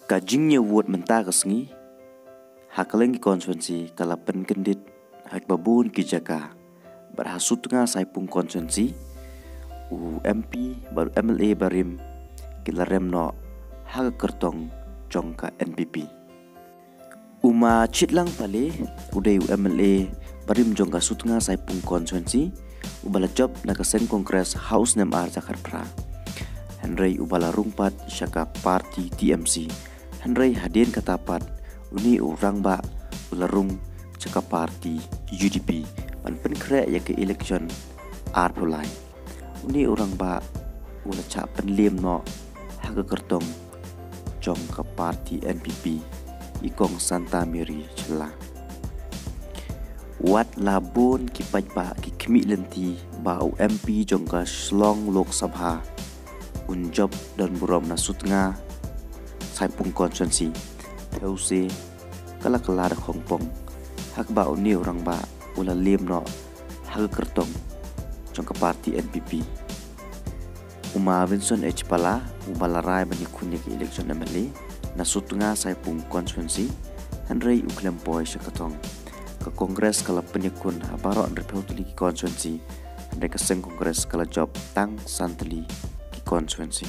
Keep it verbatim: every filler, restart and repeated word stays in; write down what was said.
Ka jingïa vote mynta ka sngi ha kylleng ki constituency ka la pynkyndit ha kiba bun ki jaka. Bad ha Sutnga Saipung constituency, u M P bad u M L A barim ki la rem noh ha ka kyrtong jong ka N P P. U Ma Chitlang Pale, u dei u M L A barim jong ka Sutnga Saipung constituency, uba la jop na ka seng Congress ha u snem ar hajar khatphra. Hynrei uba la rung pat sha ka party T M C. Hynrei hadien kata pat, une u rangbah u la rung sha ka party U D P ban pynkhreh ïa ka election arphew lai. Une u rangbah u la shah pynliem noh ha ka kyrtong jong ka party N P P, i Kong Santa Mary Shylla. Wat la bun ki paidbah ki khmih lynti ba u M P jong ka Shillong Lok Sabha un jop don burom na Sutnga Saipung constituency, phew se ka la kylla da khongpong ha kaba une u rangbah u la liem noh ha ka kyrtong jong ka party N P P. U Ma Vincent H Pala, uba la rai ban ïakhun ïa ka election M L A na Sutnga Saipung constituency, hynrei u khlem poi sha ka thong. Ka Congress ka la pynïakhun ha baroh hynriewphew tylli ki constituency, hynrei ka seng Congress ka la jop tang san tylli ki constituency.